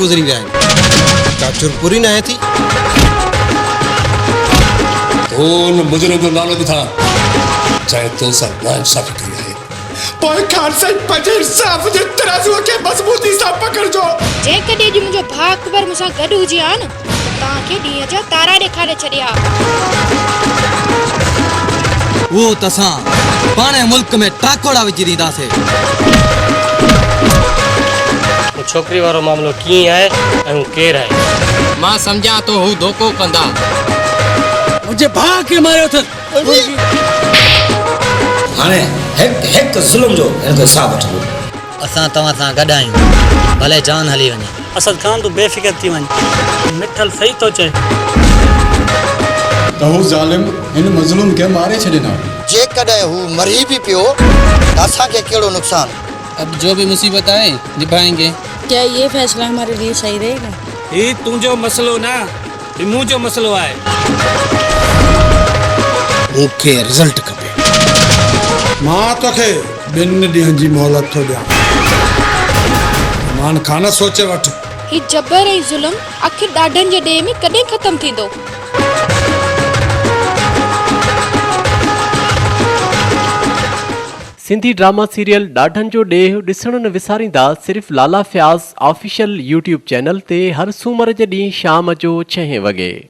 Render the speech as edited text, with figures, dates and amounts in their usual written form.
گذري ويا آهن، ڪا چرپر ئي ناهي ٿي. تون ان مجرم جو نالو ٻڌاء، جنهن تو سان ناانصافي ڪئي آهي. پوء خان سائين پنهنجي انصاف جي ترازوء کي مضبوطي سان پڪڙجو. جيڪڏهن اڄ منهنجو ڀاء اڪبر مون سان گڏ هجي ها نه ته توهان کي ڏينهن جا تارا ڏيکاري ڇڏي ها. اهو ته اسان پاڻهي ملڪ ۾ ٽاڪوڙا وجهي ڏينداسين. هو ڇوڪري وارو معاملو ڪيئن آهي ۽ هو ڪير آهي؟ مان سمجهان ٿو هو ڌوڪو ڪندا. منهنجي ڀاء کي ماريو اٿن. هاڻي هڪ هڪ ظلم جو هن کان حساب وٺبو. اسان توهان سان گڏ آهيون، ڀلي جان هلي وڃي. اسد خان تون بي فڪر ٿي وڃ. مٺل صحيح ٿو چئي. ته هو ظالم هن مظلوم کي ماري ڇڏين ها. جيڪڏهن هو مري به پيو ته اسان کي ڪهڙو نقصان؟ اب جو به مصيبت آئي نڀائين گي. ڪيا يي فيصله هماري ليي صحيح رهي گا؟ هي تنهنجو مسئلو نه هي منهنجو مسئلو آهي. مون کي رزلٽ کپي. مان توکي ٻن ڏينهن جي مهلت ٿو ڏيان. مان کان نه سوچي وٺ. هي جبر ۽ ظلم آخر ڏاڍن جي ڏيهه ۾ ڪڏهن ختم ٿيندو؟ سنڌي ڊراما سيريل ڏاڍن جو ڏيهه ڏسڻ نه وساريندا صرف Lala Fayaz official YouTube channel تي هر سومر جي ڏينهن شام جو ڇهين وڳي.